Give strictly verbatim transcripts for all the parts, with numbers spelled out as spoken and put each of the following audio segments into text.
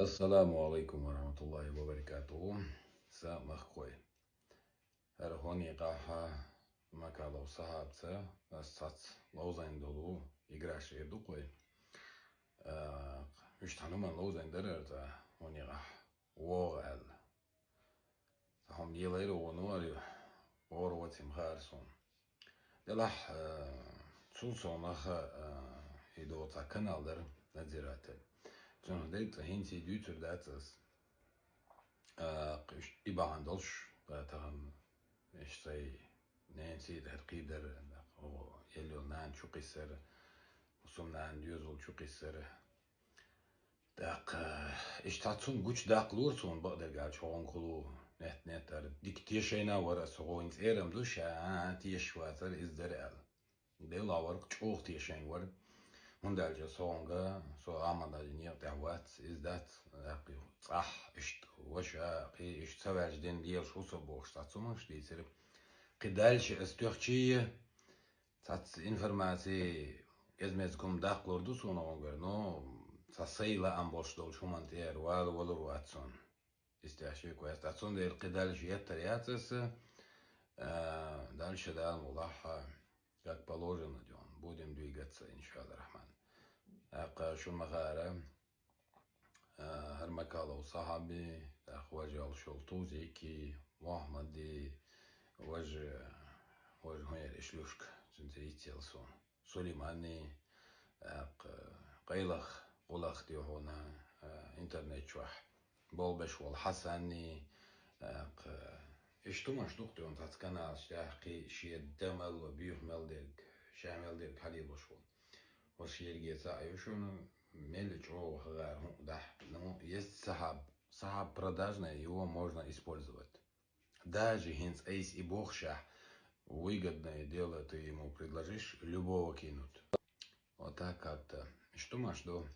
Ассаламу алейкум ва рахматуллахи ва баракатуху. Са махкой. ХӀара хӀуни къаха Макалов сахьабца ас цац ловзайн долу играш эр ду кхой. А, уьш тхьануман ловзайн дарар ца хӀуни къаха вогӀа аьлла. Ца хьум елайра вогӀу вар ю, вогӀур вацим хаар суна. Делахь, а, цул совнаха, а, и доца канал дар надзиратель. Цунах дерг ца хӀинций дуьйцур дац ас. А, и бахьан долуш, а, тахана иш цай ненций дар кхийдар, о, еллел нана чу кхиссар, сум нана доьзал чу кхиссар. ТӀаккха иштта цунна гучу даккхалора суна бакъдерг аьлча, хӀогӀун кхулу нет-нет ара. Дика тешайна вара аса, хӀогӀун цӀерам ду ша, а, тешаш вацара иза дара аьлла. Делахь вара чӀогӀа тешайн вара. ХӀунда аьлча со хӀунга, со Ахьмад-Хьаьжин некъа тӀехь вац, иза дац, даккхий цӀахь, иштта, ваша, кхий, иштта ца ваьлча дина лелаш ву со бохуш, цхьа цумаш дийцира. Кхин дальше ас тоьхчий, цхьацца информаци, эзмеза хӀума даккхалур ду суна хӀунгара, но цхьа сай лаам болуш долчу хӀуманна тӀера вала валур вац суна. Истяши квест. Цундела кхидаллаш еттар яц аса, а, дальше Дала мукъ лахь, как положено, дён. Будем двигаться, иншалла рахман. ТӀаккха шун махара, а, хӀара Макалов сахьаби, тӀаккха важа йолуш йолу Тузики, Мухьаммади, важа, важа хӀун яра ишлюшка, цуьнца йицъелла суна. Сулейманни, тӀаккха къайлах, къулах де хьуна, а, интернет чохь болбеш волу Хьасанни, тӀаккха иштта хӀуманаш ду-кх тхуна цхьацца каналаш тӀехь, кхин шен дан мел ло, буьйха мел дерг, ша мел дерг хьалелош волу. Ваша ерриге цхьаъ ю шуна, мел чӀогӀа хӀара хӀуъа дахь. Ну, есть сахьаб, сахьаб продажный, его можно использовать. Даже хӀинца айса и бохушехь, выгодное дело ты ему предложишь, любого кинут. Вот так как-то. Иштта хӀуманаш ду.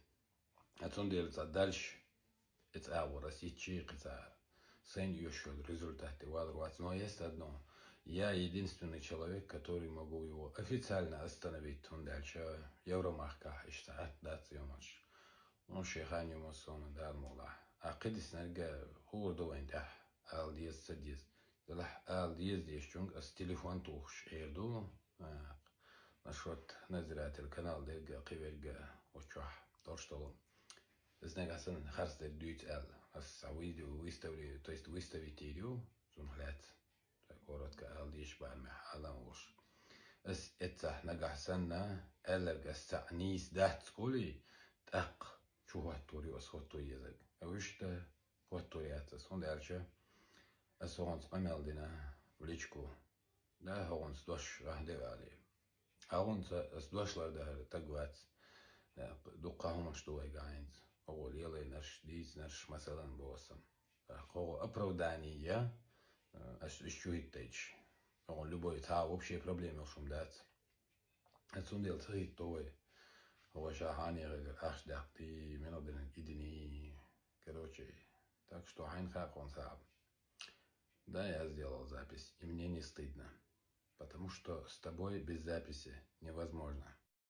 А цундела цхьа дальше, и цӀа вара, ас итчи кхин цара. Сайн йоьшуш йолу результат тӀе валар вац, но есть одно. Я единственный человек, который могу его официально остановить, хӀунда аьлча Евромахкахь иштта атта дац йомаш. Ну, шен хан ю массо а Дала мукъ лахь. А кхидиснарг хуур ду вайн тӀехь, ала деза, ца деза. Делахь ала деза дезачуьнга ас телефон тухуш эр ду, а, насчёт надзиратель канал дерг а, кхин верг а оцу чохь долуш долу. Ас нагахь санна харц дерг дуьйцу аьлла. Ас цхьа видео выставлю, то есть выставить йийр ю, цунах лаьцна. Коротко ала дезаш барамехь, Алан волуш. Ас эццахь нагахь санна, аьлларг ас цхьаъ нийса дац олий, тӀаккха чу хӀоттор ю ас хӀотто езарг. А вуьшта хӀоттор яц ас, хӀунда аьлча ас хӀогӀунца къамел дина в личку. Да, хӀогӀунца дош гӀаьхьа де валий. ХӀогӀунца ас дош лардахар таг вац. Да, дуккха хӀуманаш ду вайга хӀинца. ХӀогӀу лелайнарш, дийцинарш, масалан, боху ас. ХӀогӀу оправдание, э, ас иш чу хӀиттайча. ХӀогӀу любой цхьа вообще проблема йолуш хӀума дац. Цундела ца хӀитто вай. ХӀогӀу ша хьанехагара ахча даккхий, мел динарг идиний. Короче, так что хьайна хаьа хьуна, сахьаб. Да, я сделал запись, и мне не стыдно. Потому что с тобой без записи невозможно.